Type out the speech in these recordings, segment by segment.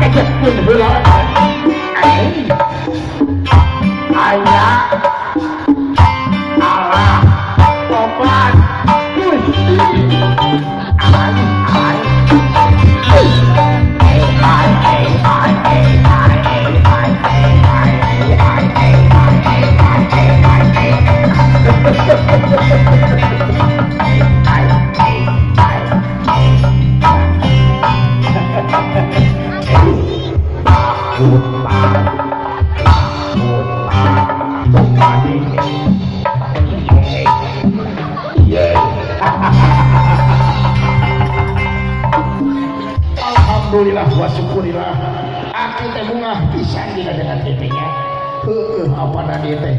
Ejetkeun heula. Aya Allah tobat Gusti. Ai ai ai ai ai ai ai ai ai ai ai ai Alhamdulillah wa syukurillah. Aki teh bungah pisan dina dengan TV-nya. Heueuh apa nadi teh.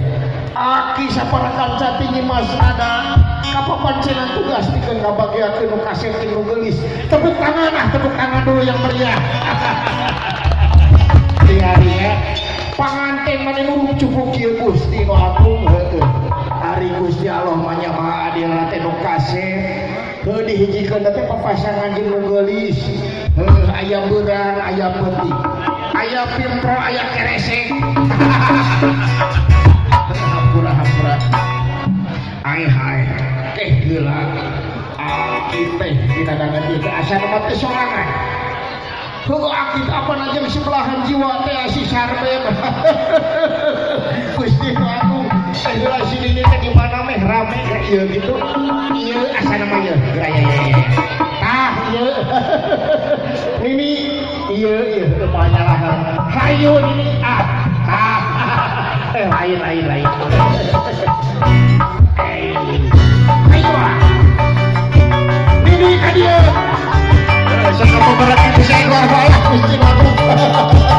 Aki saparakan cati Nyimas Nada kapapancenan tugas pikeun ngabagiakeun nu kasep jeung nu geulis. Tepuk tangan ah, tepuk tangan dulu yang meriah. Tingali ya. Panganten mah nu cukup kieu Gusti nu agung heueuh. Ari Gusti Allah mah nya Maha Adil teh nu kasep. Heuh dihijikeun teh papasangan jeung nu geulis. Heuh aya beurang, aya peuting. Aya pimpro, aya keresek. Hampura hampura. Ai hai. Keh heula. Aki teh dina dangan ieu teh asa mah teh sorangan. Heuh aki apa jeung sebelahan jiwa teh si Sarbeb. Gusti nu agung. Teh heula si Nini teh di mana meh rame ieu gitu. Ieu asa nama ieu. Geura ya ya. Tah ieu. Nini ieu ieu panyalahan. Hayu Nini ah. Tah. Lain lain lain. Ayo ah. Nini ka dieu. Sakapabarakan bisa keluar bae Gusti nu agung.